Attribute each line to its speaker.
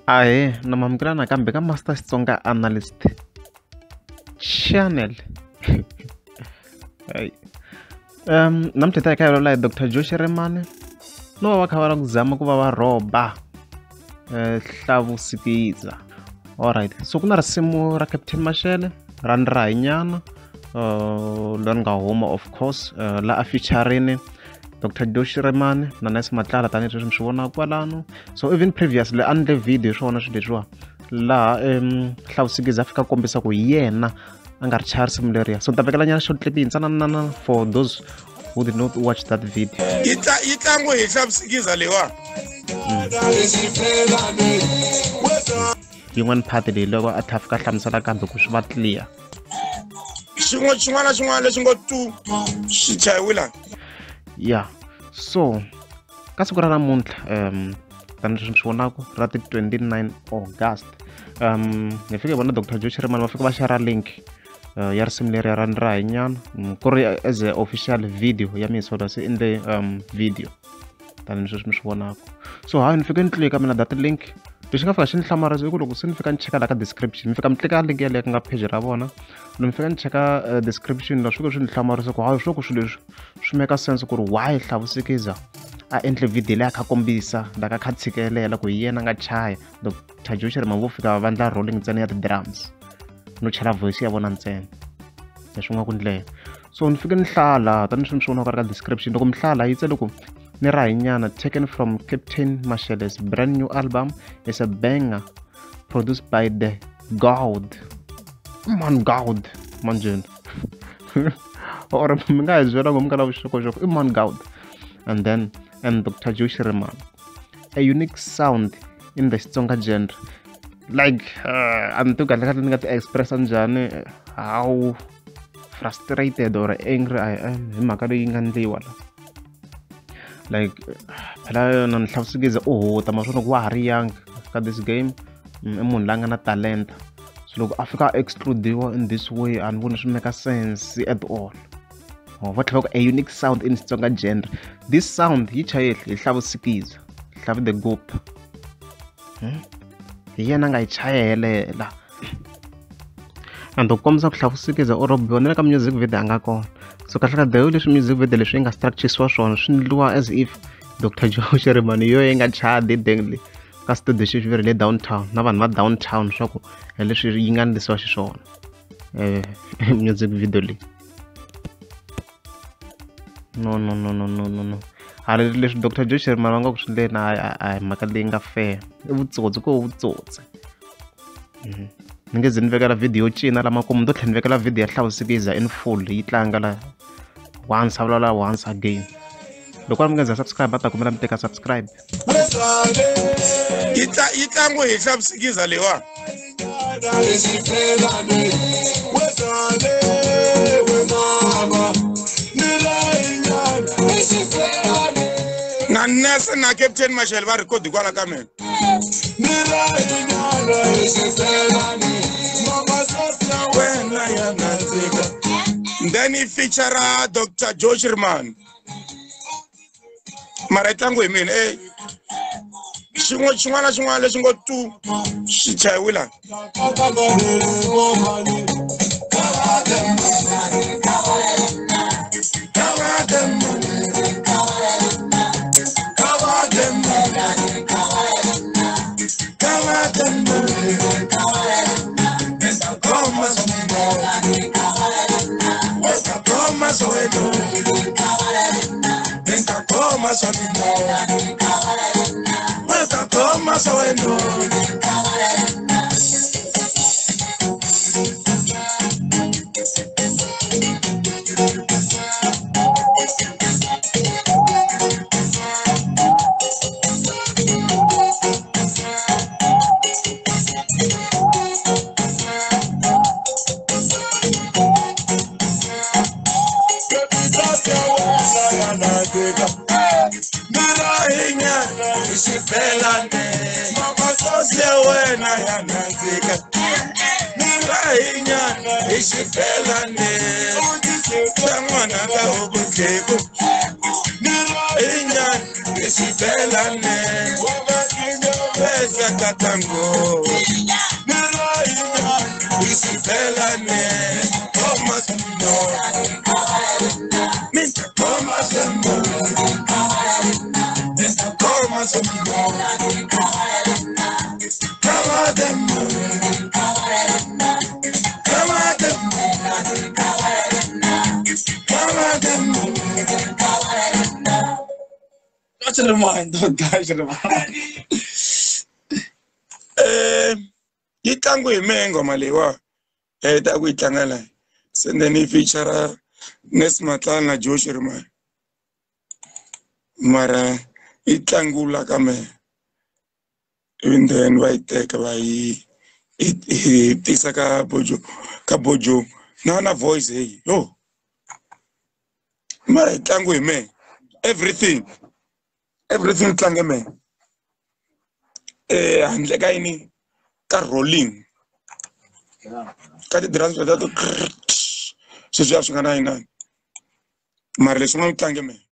Speaker 1: Ahee, na mamukela nakambe ka Master Xitsonga Analyst Channel. Namuntlha hi ta hi kha hi vulavula hi Dr Joe Shirimani no va va kha va lava ku zama ku va va rhoba Hlavusikiza. Alright, so ku na risimu ra Captain Mashele ra ni rahinyana leri nga huma of course la a featurini Dr Joe Shirimani na Nice Matlala tanihileswi mi swi vonaka kwalano. So even previously a ndle video hi swona swilo leswiwa laha Hlavusikiza a fika kombisa ku hi yena a nga ri chaya risimu leriya. So ni ta vekela nyana short clip yintsanana for those who did not watch that video.
Speaker 2: Yi tlangiwe hi Hlavusikiza leyiwani.
Speaker 1: Yin'wana part leyi loko a tlha fika hlamusela kambe ku swi va clear.
Speaker 2: Xin'wana xin'wana na xin'wana lexi ngo tu xi chayiwile.
Speaker 1: Yeah, so ka siku ra namuntlha tanihileswi mi swi vonaka ra ti 29 August hi fike hi vona Dr Joe Shirimani va fika va share link ya risimu leriya ra ni rahinyana ku ri as a official video ya Minnesota se endle video tanihileswi mi swi vonaka. So hayi ni fike ni tlika mina that link. Lexi nga fika xi ni hlamarisa i ku loko se ni fika ni cheka laha ka description, ni fika mi tlika link yaleyo ku nga page ra vona, loko ni fika ni cheka description la swi fika swi ni hlamarisa ku hayi swi ku swilo leswi swi make sense ku ri why Hlavusikiza a endle video leyi a kha kombisa la ka kha tshikelela ku hi yena a nga chaya. Dr Joe Shirimani vo fika va endla rolling ntsena ya ti-drums no chela voice ya vona ntsena leswi nga ku ndlela. So ni fike ni hlaya laha tanihileswi mi swi vonaka ka description, loko mi hlaya laha yi tsale ku ni rahinyana taken from Captain Mashele's brand new album is a banger produced by the God man God manjeni or mi nga hi byela ngo mi nga la vuxokoxoko i man God and then and Dr Joe Shirimani, a unique sound in the Xitsonga genre. Like a ni tivi kahle kahle ni nga ti expressa njhani how frustrated or angry I am hi mhaka leyi nga ndliwa la. Like phela na ni Hlavusikiza u huta maswona ku wa ha ri young ka this game, i munhu la nga na talenta. So loko a fika a excludiwa in this way a ni voni swi make sense at all. Va tlhela ku a unique sound in Xitsonga genre. This sound yi chaye hi Hlavusikiza, Hlavu the Gupta. Hi yena a nga yi chayelela. And ku kombisa ku Hlavusikiza u rhobiwa na le ka music video a nga kona. So kahle ka the way leswi music video leswi yi nga structuresiwa swona swi endliwa as if Dr Joe Shirimani yo yi nga chaya didengli ka studio xi veri le downtown na vanhu va downtown swa ku hi leswi yi nga endlisiwa xiswona music video leyi. No no no no no no no hala leswi Dr Joe Shirimani va nga ku swi endleni a hi mhaka leyi nga fair, i vutsotsi ko vutsotsi. Ni nge ze ni vekela video yo cina la makumu, ni to tlhela ni vekela video ya Hlavusikiza in full yi tlanga la once a vulavula once again. Loko mi nga za subscribe va ta kombela mi teka subscribe.
Speaker 2: Yi tlangiwe hi Hlavusikiza leyiwani. Na Nurse na Captain Mashele va record kwala ka mina. Then he feature Dr Joe Shirimani. Mara yi tlangiwe hi mina xin'wana xin'wana na xin'wana lexi ngo tu xi chayiwile. Katango
Speaker 3: Touch the mind, don't touch the mind.
Speaker 2: Yi tlangiwe hi mehe nghoma leyiwa ta ku yi tlanga laha se then yi feature Nes Matlala na Joe Shirimani mara yi tlangula ka mehe even then va yi teka va yi tisa ka bojo ka bojo na na voice hey yo mara yi tlangiwe hi mehe everything everything tlange mehe handle ka yini ka rolling ka ti-drums letiya to sweswiya swi nga na yinani mara leswin'wana tlange mehe.